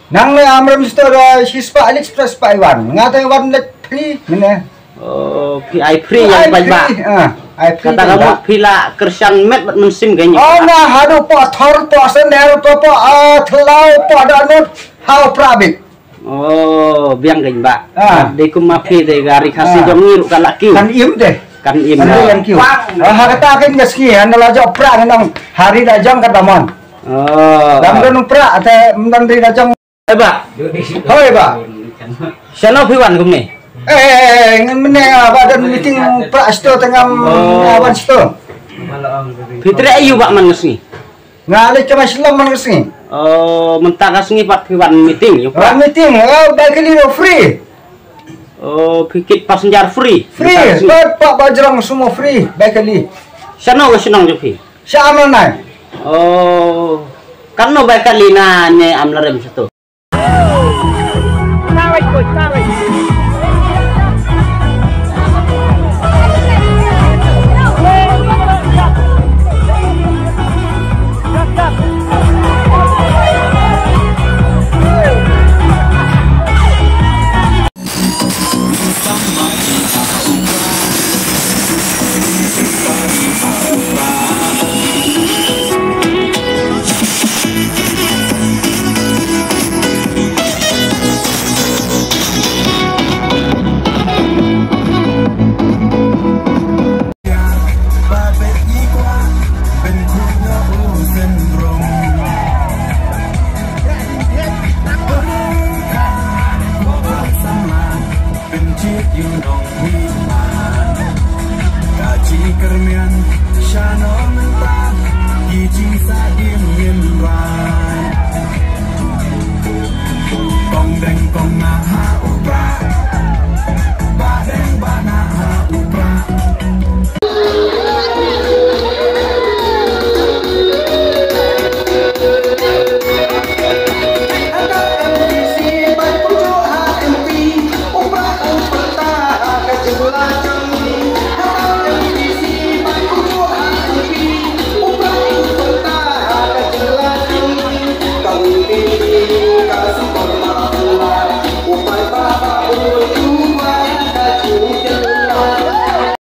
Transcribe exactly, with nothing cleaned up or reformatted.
Nang ne amrem sto da shispah lik spah spah iwan. Nga te wan lek free mene. Oh, phi ai free ïa ki paidbah. Ah, ai free. Kata ka mut phi la kyrshan met bad mynsiem kein. Oh, na haduh po thor po senel po po ah thlau po da nut hau prabit. Oh, biang kein ba. Ah. Dei kum ma phi te ka ri Khasi jong ngi ruh ka la kiew. Kan im te. Kan im. Kan im kiew. Ah, ha kata kein ka sngi, ynda la jok pra ngi nang ha ri la jong ka damon. Oh. Dam don pra te don ri la jong. Hoi ba. Hoi ba. Shano phi wan kumne? Eh, ngan mene ba don meeting pra sto tengam wan sto. Phi treh ayu ba man ka sngi? Nga leh cuma shlom man ka sngi. Oh, mynta ka sngi pat phi wan meeting ïa pra. Wan meeting, oh, bai kali no free. Oh, phi kit passenger free. Free, pat pa ba jrong semua free, bai kali. Shano ka shnong jong phi? Sha Amlarnai. Oh, kan no bai kali na ne Amlarem satu.